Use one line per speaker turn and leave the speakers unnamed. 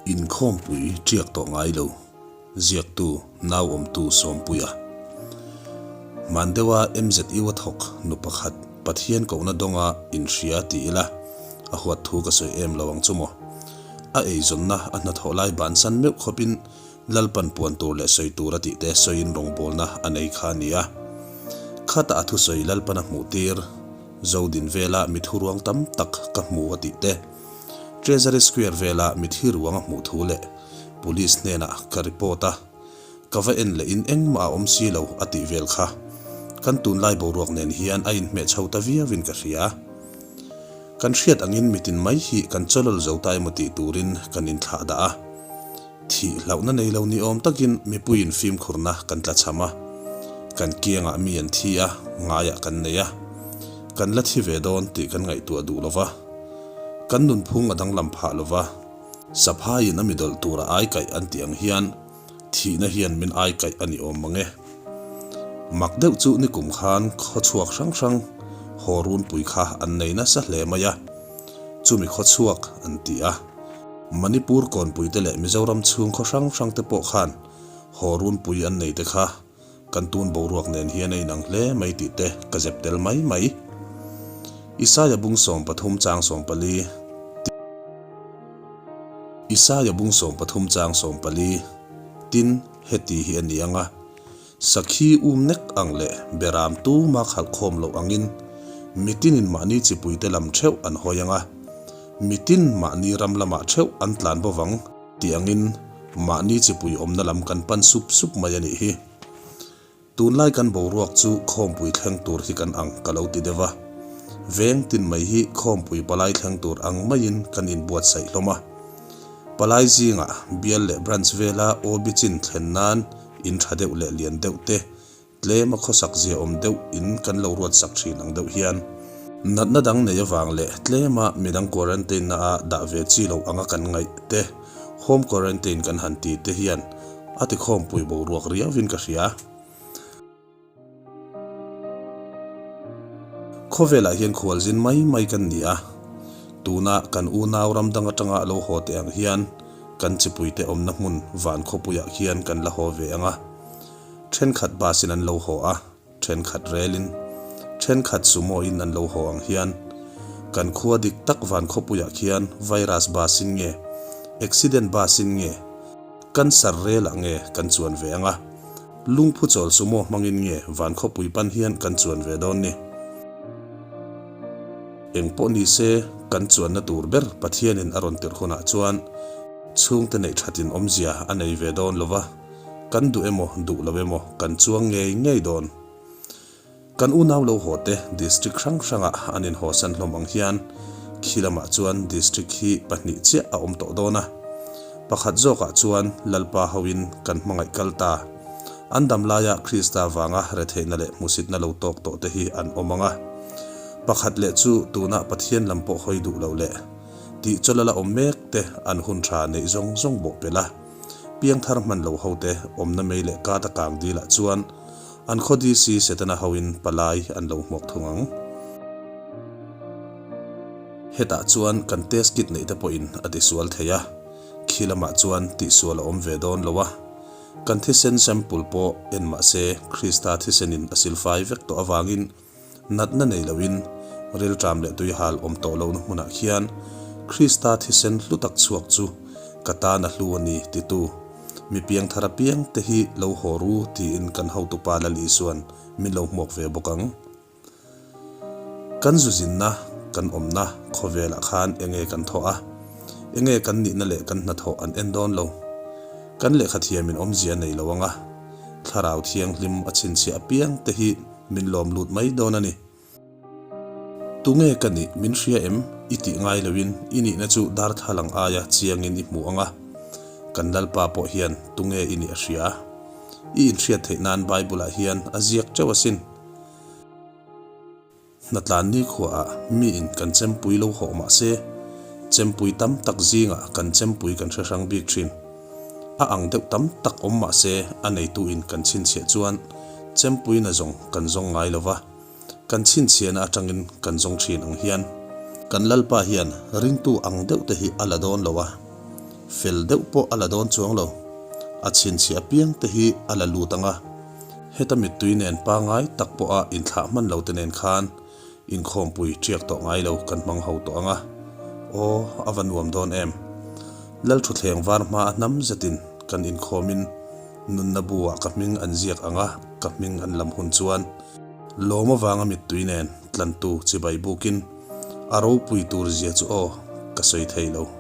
Inkhawmpui ṭiak tawh ngai lo, ziaktu nau awmtu Sawmpuia. Hman deuha MZU a thawk nu pakhat Pathian kohna dawnga inhria ti ila a huat thu ka sawi em lo ang chu maw. A eizawnna a hnathawh lai bansan meuh khawpin Lalpan puan tur leh sawi tur a tih te sawiin rawngbawlna a nei kha a ni a. Khata a thusawi Lalpan a hmuh tir, Zodin vela mi thuruang tam tak ka hmu a tih te, Treasury Square vela mi thi ruang a hmuh thu leh Police hnenah ka report a, ka va en leh in engmah a awm si lo a tih vel kha. Kan tunlai boruak nen hian a inhmeh chho ta viauin ka hria. Kan hriat angin mitin mai hi kan chawlawl zo ta emaw tih turin kan inthlah dah a. Thih hlauhna nei lo ni awm takin mipuiin fimkhurna kan tlachham a, kan kiangah mi an thi a, ngaiah kan nei a, kan la thi ve dawn tih kan ngaihtuah duh lo va, kan nunphung a danglam phah lo va, saphaiin a mi dawlh tura aikaih an tih ang hian thihna hian min aikaih a ni awm mang e. Mak deuh chu nikum khan khawchhuak hrang hrang haw runpui kha an nei nasa hle mai a, chumi khawchhuak an ti a. Manipur kawnpui te leh Mizoram chhung khaw hrang hrang te pawh khan haw runpui an nei te kha kan tun boruak nen hian a inang hle mai tih te ka zep tel mai mai. Isaia bung 13 chang 14 Isaia bung 13 chang 14 Tin, heti hi a ni ang a, Sakhi um nek ang leh beram tuma khalh khawm loh angin mitinin mahni chipuite lam theuh an hawi ang a, Mitin mahni ram lamah theuh an tlan bo vang tih angin mahni chipui awmna lam kan pan sup sup mai a nih hi. Tunlai kan boruak chu khawmpui thleng tur hi kan ang ka lo ti deuh a. Veng tin mai hi khawmpui palai thleng tur ang maiin kan inbuatsaih hlawm a. Palai zingah bial leh branch vela OB chin thlen nan in tha deuh leh lian deuh te Tlem a khawsak zia awm deuh in kan lo ruat sak thin ang deuh hian. Natna dang nei avang leh tlema midang quarantine na a dah ve chi loh anga kan ngaih te, home quarantine kan han ti te hian a ti khawmpui boruak riau in ka hria. Khawvelah hian khualzin mai mai kan ni a, tuna kan unau ram dang atanga lo haw teh ang hian kan chipuite awmna hmun van khawpuiah khian kan la haw ve ang a. Thenkhat bus in an lo haw a, thenkhat rel in, thenkhat sumo in an lo haw ang hian kan khua dik tak van khawpuiah khian virus bus in nge, accident bus in nge, cancer rel ah nge kan chuan ve ang a, lungphu chawl sumo hmangin nge van khawpui pan hian kan chuan ve dawn ni. Engpawh ni se kan chuanna tur ber Pathianin a rawn tirh hunah chuan chhungte neih thatin awmzia a nei ve dawn lova, Kan duh emaw duh lo emaw kan chuang ngei ngei dawn. Kan unau lo haw te district hrang hrangah an inhawsan hlawm ang hian khi lamah chuan district hi pahnih chiah a awm tawh dawn a. Pakhat zawkah chuan Lalpa hoin kan hmangaih kal ta. An dam laia Krista vanga retheihna leh hmusitna lo tawk tawh te hi an awm ang a. Pakhat leh chu tuna Pathian lam pawh hawi duh lo leh tih chawlh a la awm mek te an hun tha neih zawng zawng bawh pel a. Piangthar hman lo hote awmna mei leh kat a kang dilah chuan an khaw DC Setana hoin palai an lo hmuak thung ang. Hetah chuan kan test kit neih te pawhin a tisual thei a, khi lamah chuan tihsual a awm ve dawn lo a. Kan thisen sample pawh en mahse Krista thisenin a silfai vek tawh avangin Natna nei loin rilṭam leh tuihal awm tawh lohna hmunah khian Krista thisen hlu tak chhuak chu ka tan a hlu a ni titu mi piangthar apiang te hi lo haw ru tiin kan hotupa Lal Isuan min lo hmuak ve bawk ang. Kan zuzinna, kan awmna khawvelah khan enge kan thawh a, enge kan nihna leh kan hnathawh an en dawn lo. Kan lehkha thiamin awmzia nei lo ang a, Thlarau Thianghlim a chhinchhiah apiang te hi Min lawm lut mai dawn a ni. Tunge ka nih min hria em? I tih ngai loin i nihna chu darthlalang aia chiangin i hmu ang a. Kan Lalpa pawh hian tunge i nih a hria. I inhriat theih nan Bible-ah hian a ziak teuh asin. Hnatlan nikhuaah miin kan chempui lo hawh mah se, chempui tam tak zingah kan chempui kan hre hrang bik thin. A ang deuh tam tak awm mah se a neituin kan chhinchhiah chuan chempuina zawng kan zawng ngai lo va, kan chhinchhiahna atangin kan zawng thin ang hian. Kan Lalpa hian ringtu ang deuh te hi a la dawn lo a. Fel deuh pawh a la dawn chuang lo. A chhinchhiah apiang te hi a la lut ang a. Heta mittui nen pangai tak pawha inthlah hman lo te nen khan inkhawmpui ṭiak tawh ngai lo kan hmang ho tawh ang a. Aw, a va nuam dawn em! Lalṭhuthleng var hma a hnam zetin kan inkhawmin nunna bu ah ka hming an ziak ang a, ka hming an lam hun chuan lawm avanga mittui nen tlantu chibai bukin a ropui tur zia chu aw, ka sawi thei lo.